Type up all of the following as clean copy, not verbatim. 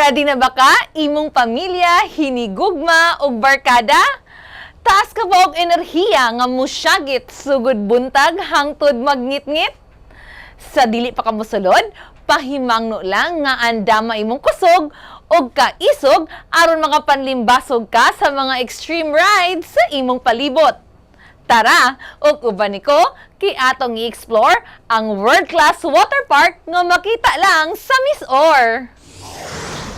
Ready na ba ka, imong pamilya, hinigugma ug barkada? Taas ka ba og enerhiya nga musyagit sugod buntag hangtod magngitngit? Sa dili pa ka mosulod, pahimangno lang nga andama imong kusog ug kaisog aron makapanlimbasog ka sa mga extreme rides sa imong palibot. Tara, ug uban niko kay atong i-explore ang world-class water park nga makita lang sa MisOr.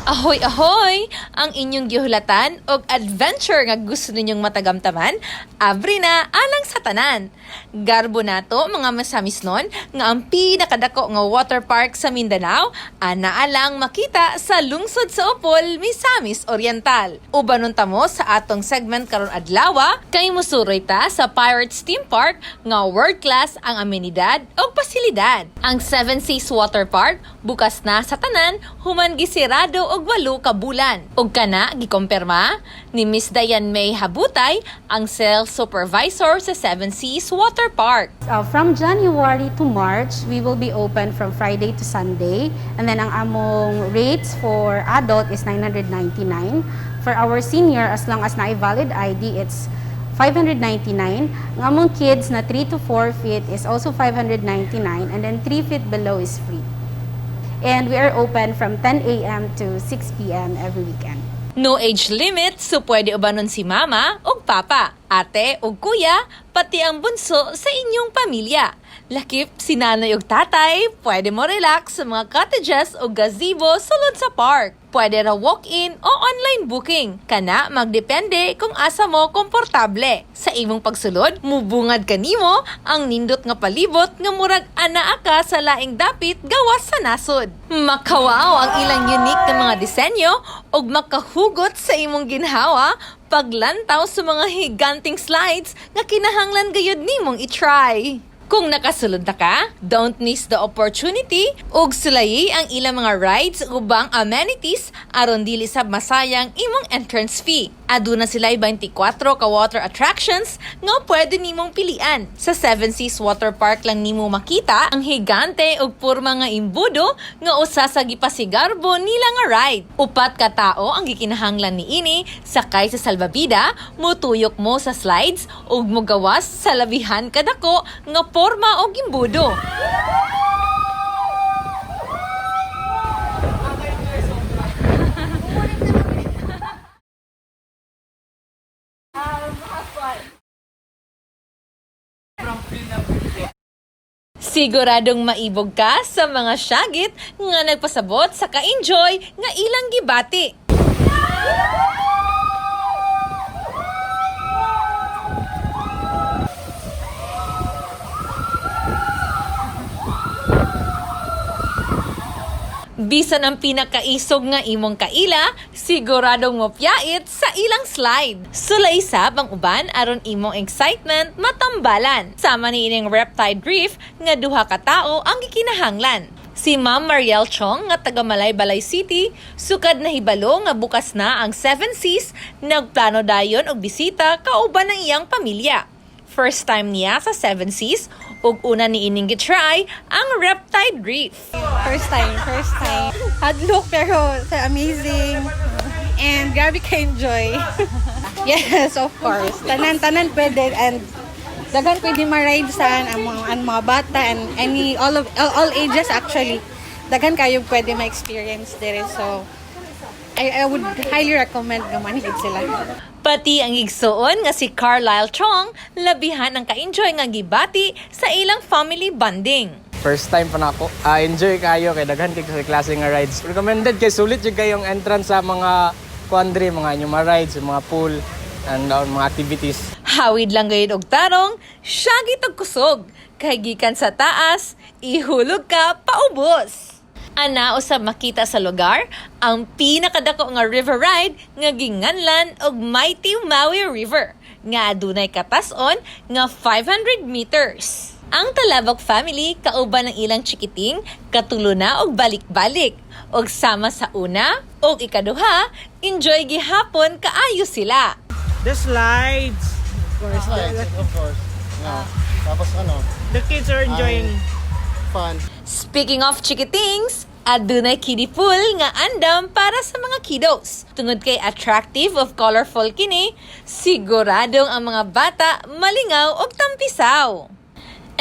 Ahoy ahoy! Ang inyong gihulatan og adventure nga gusto ninyong matagamtaman, abri na alang sa tanan. Garbo nato, mga masamisnon, nga ang pinakadako nga water park sa Mindanao anaa lang makita sa lungsod sa Opol, Misamis Oriental. Ubanon ta mo sa atong segment karon adlawa kay musuroy ta sa Pirates Theme Park nga world class ang amenidad ug pasilidad. Ang Seven Seas Water Park bukas na sa tanan human gisirado og 8 ka bulan. Ug kana gikompirma ni Miss Diane May Habutay, ang sales supervisor sa Seven Seas Water Park. From January to March, we will be open from Friday to Sunday. And then ang among rates for adult is 999. For our senior, as long as na valid ID, it's 599. Ang among kids na 3 to 4 feet is also 599. And then 3 feet below is free. And we are open from 10 a.m. to 6 p.m. every weekend. No age limit, so pwede ubanon si mama ug papa, ate ug kuya, pati ang bunso sa inyong pamilya. Lakip si nanay ug tatay, pwede mo relax sa mga cottages o gazebo sulod sa park. Pwede ra walk-in o online booking. Kana magdepende kung asa mo komportable. Sa imong pagsulod, mubungad kanimo ang nindot nga palibot nga murag anaa ka sa laing dapit gawas sa nasod. Makawaw ang ilang unique nga mga disenyo ug makahugot sa imong ginhawa paglantaw sa mga higanting slides nga kinahanglan gayud nimong i-try. Kung nakasulod na ka, don't miss the opportunity ug sulayi ang ilang mga rides ubang amenities aron dili sab masayang imong entrance fee. Aduna sila 24 ka water attractions nga pwede nimong pilian. Sa Seven Seas Water Park lang nimo makita ang higante ug porma nga imbudo nga usa sa gipasigarbo nila nga ride. 4 ka tawo ang gikinahanglan niini, sakay sa salbabida, mutuyok mo sa slides ug mogawas sa labihan kadako nga porma og imbudo. Siguradong maibog ka sa mga syagit nga nagpasabot sa ka-enjoy nga ilang gibati. Bisan ang pinakaisog nga imong kaila, siguradong mopyait sa ilang slide. Sulay sab ang uban aron imong excitement matambalan. Sama ni ining Riptide Reef nga duha ka tawo ang gikinahanglan. Si Ma'am Mariel Chong nga taga Malaybalay City, sukad nahibalo nga bukas na ang Seven Seas, nagplano dayon og bisita kauban ng iyang pamilya. First time niya sa Seven Seas ug una ni ining gitry ang Riptide Reef. First time, first time. Hadlok pero sa amazing. And grabe ka-enjoy. Yes, of course. Tanan, tanan pwede and daghan pwede ma-ride saan ang mga bata and any all of all ages actually. Daghan kayo pwede ma-experience dire. So I would highly recommend nga manhid sila. Pati ang igsuon nga si Carlyle Chong, labihan ang ka-enjoy nga gibati sa ilang family bonding. First time pa na ako. Ah, enjoy kayo kay daghan kay sa klase nga rides. Recommended kay sulit jud kayong entrance sa mga kuandri, mga inyong mga rides, yung mga pool and mga activities. Hawid lang gayud og tarong, syagit og kusog. Kay gikan sa taas, ihulog ka paubos. Ana usab makita sa lugar ang pinakadako nga river ride nga ginganlan og Mighty Maui River nga adunay katas-on nga 500 meters. Ang Talabok family kauban ng ilang chikiting katulo na og balik-balik og sama sa una og ikaduha, enjoy gihapon kaayo sila. The slides. Of course. Slides, of course. Yeah. Tapos ano, The kids are enjoying. Fun. Speaking of chikitings, Adunay kiddie pool nga andam para sa mga kiddos. Tungod kay attractive ug colorful kini, siguradong ang mga bata malingaw og tampisaw.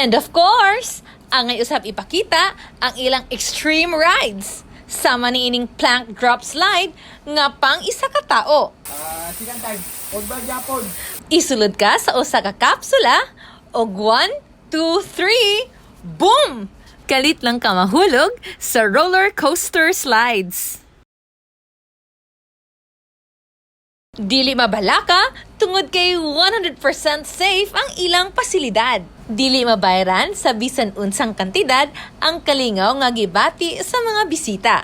And of course, angay usab ipakita ang ilang extreme rides. Sama ni ining plank drop slide nga pang isa ka tao. Second time. Huwag ba Japon? Isulod ka sa usa ka kapsula og 1, 2, 3, boom! Kalit lang ka mahulog sa roller coaster slides. Dili mabalaka tungod kay 100% safe ang ilang pasilidad. Dili mabayran sa bisan unsang kantidad ang kalingaw nga gibati sa mga bisita.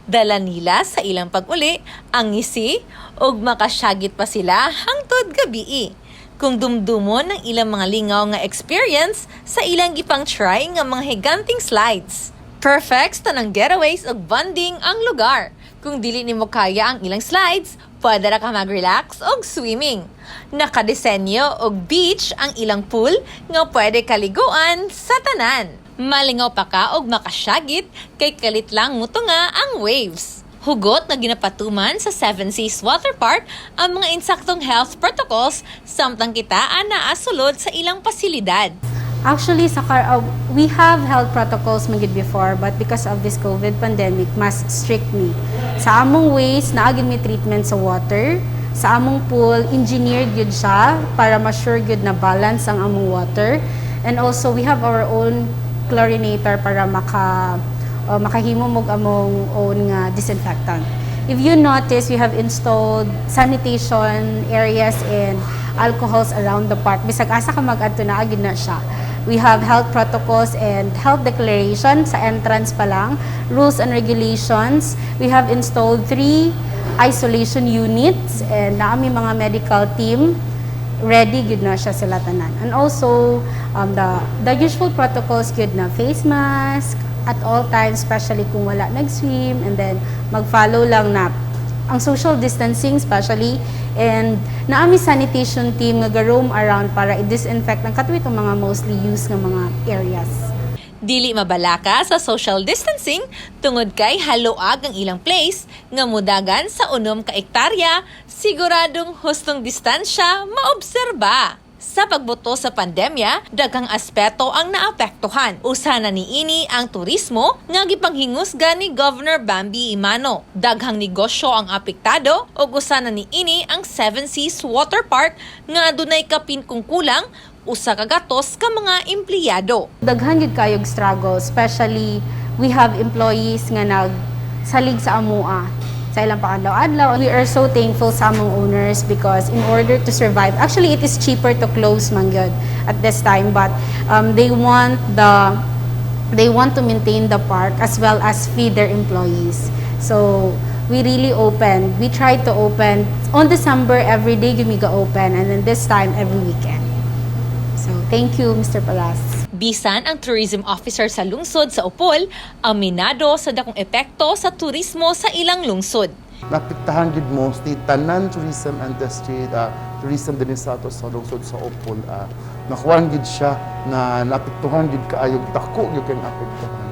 Dala nila sa ilang pag-uli ang ngisi ug makasyagit pa sila hangtod gabii. Kung dumdumon ang ilang mga lingaw nga experience sa ilang gipang try nga mga higanting slides. Perfect sa tanang getaways ug bonding ang lugar. Kung dili nimo kaya ang ilang slides, pwede ra ka mag-relax og swimming. Nakadisenyo og beach ang ilang pool nga pwede kaliguan sa tanan. Malingaw pa ka og makasyagit kay kalit lang mutunga ang waves. Hugot na ginapatuman sa Seven Seas Water Park ang mga insaktong health protocols samtang kita anaa sulod sa ilang pasilidad. Actually, sa car, we have health protocols man gid before, but because of this COVID pandemic, mas strict ni. Sa among ways, naa gyud may treatment sa water. Sa among pool, engineered gyud siya para ma-sure gyud na balance ang among water. And also, we have our own chlorinator para makahimo mog among own nga disinfectant. If you notice, we have installed sanitation areas and alcohols around the park. Bisag asa ka mag-adto, naa gyud na siya. We have health protocols and health declaration sa entrance pa lang, rules and regulations. We have installed three isolation units and naa mi mga medical team, ready gyud na siya sila tanan. And also, the usual protocols gyud na face mask at all times, especially kung wala nag-swim, and then mag-follow lang na ang social distancing especially, and naa mi sanitation team nga ga-roam around para i-disinfect ang katong mga mostly used nga mga areas. Dili mabalaka sa social distancing tungod kay haluag ang ilang place nga mudagan sa 6 ka ektarya, siguradong hustong distansya maobserba. Sa pagbuto sa pandemya, daghang aspeto ang naapektuhan. Usa na niini ang turismo nga gipanghingusgan ni Governor Bambi Emano. Daghang negosyo ang apektado ug usa na niini ang Seven Seas Water Park nga adunay kapin kung kulang 100 ka mga empleyado. Daghan gyud kayog struggle, especially we have employees nga nagsalig sa amoa sa ilang paadlaw-adlaw. We are so thankful sa among owners because in order to survive, actually it is cheaper to close man gyud at this time, but they want to maintain the park as well as feed their employees. So we really open. We try to open on December, every day gyud mi ga open, and then this time every weekend. So thank you, Mr. Paras. Bisan ang tourism officer sa lungsod sa Opol, aminado sa dakong epekto sa turismo sa ilang lungsod. Naapektahan gid mostly tanan tourism industry, tourism din sa ato sa lungsod sa Opol. Nakuan gid siya na naapektuhan gid kaayo, dako gyud kay naapektuhan.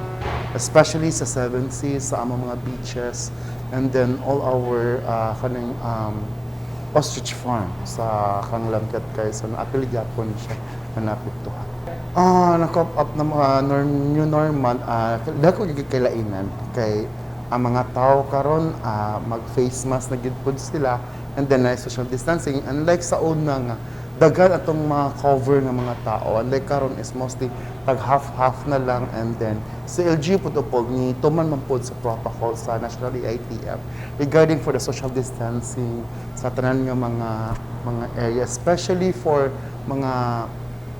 Especially sa Seven Seas, sa among mga beaches, and then all our kaning ostrich farm sa Kanglamket kay so naapil gyapon siya na naapektuhan. Na-cope up na mga new normal, dako gyud kailainan kay ang mga tao karon mag face mask na gid pud sila and then na social distancing, unlike sa una nga daghan atong mga cover ng mga tao. Unlike karon is mostly tag half half na lang. And then sa LGU pud Opol ni tuman man pud sa protocol sa National EITF regarding for the social distancing sa tanan nga mga area, especially for mga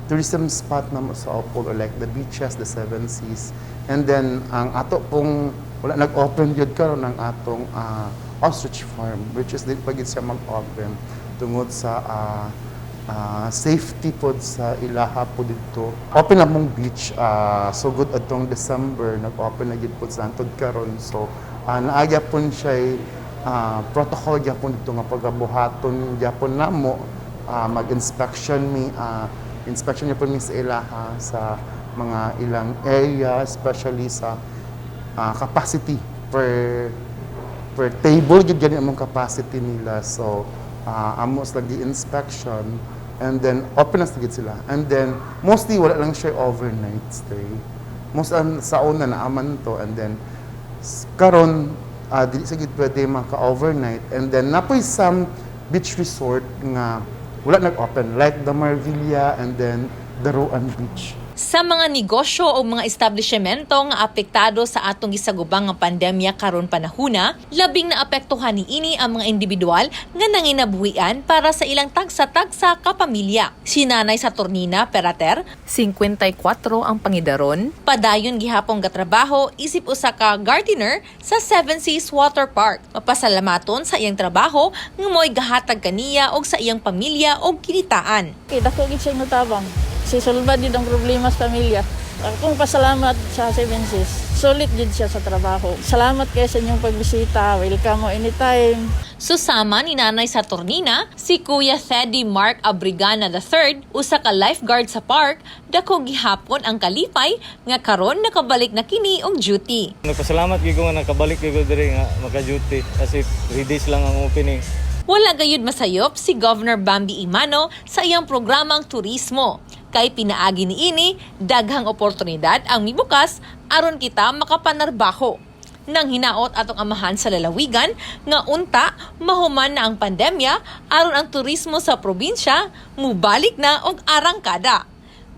tourism spot na sa Opol or like the beaches, the Seven Seas. And then ang ato pong wala nag-open gyud karon ang atong ostrich farm, which is di pa gyud siya mag-open tungod sa safety pod sa ilaha po dito. Open na mong beach sugod atong December, nag-open na gyud pod sa hantod karon. So naa gyapon siya protocol gyapon dito nga pagabuhaton gyapon namo, mag-inspection mi, inspection gyapon mi sa ilaha sa mga ilang area, especially sa capacity per table gyud gani among capacity nila. So amo sa lagi inspection and then open na gid sila. And then mostly wala lang siya overnight stay. Most an sa una naaman to, and then karon dili sa gid pwede maka-overnight. And then napoy some beach resort nga wala nag-open, like the Marvilla and then the Roan Beach. Sa mga negosyo o mga establishmento nga apektado sa atong gisagubang nga pandemya karon panahuna, labing naapektuhan niini ang mga individual nga nanginabuhian para sa ilang tagsa-tagsa ka pamilya. Si Nanay Saturnina Perater, 54 ang pangidaron, padayon gihapon gatrabaho isip usa ka gardener sa Seven Seas Water Park. Mapasalamaton sa iyang trabaho nga mo'y gahatag kaniya og sa iyang pamilya og kinitaan. Okay, dako gid siya mutabang. Si sulbad din ang problema sa pamilya. Akong pasalamat sa Seven Seas. Sulit gid siya sa trabaho. Salamat kayo sa inyong pagbisita. Welcome mo anytime. Susama ni Nanay Saturnina, si Kuya Teddy Mark Abrigana III, usa ka lifeguard sa park, dako gihapon ang kalipay nga karon nakabalik na kini og duty. Nagpasalamat gyud ko nga nakabalik gyud ko diri nga maka-duty kasi 3 days lang ang opening. Wala gayud masayop si Governor Bambi Emano sa iyang programang turismo. Kay pinaagi niini, daghang oportunidad ang mibukas aron kita makapanarbaho. Nang hinaot atong amahan sa lalawigan nga unta mahuman na ang pandemya aron ang turismo sa probinsya mubalik na og arangkada.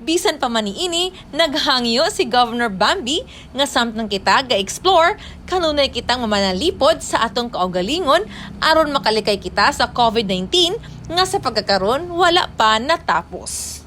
Bisan pa man niini, naghangyo si Governor Bambi nga samtang kita ga-explore, kanunay kitang mamanalipod sa atong kaugalingon aron makalikay kita sa COVID-19 nga sa pagkakaron wala pa natapos.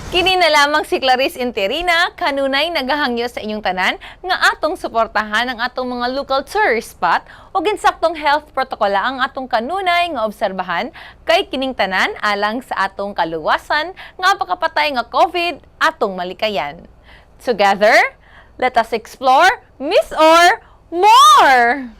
Kini na lamang si Clarice Interina, kanunay nagahangyo sa inyong tanan nga atong suportahan ang atong mga local tourist spot ug insaktong health protocol ang atong kanunay nga obserbahan kay kining tanan alang sa atong kaluwasan nga pagkapatay nga COVID atong malikayan. Together, let us explore MisOr more!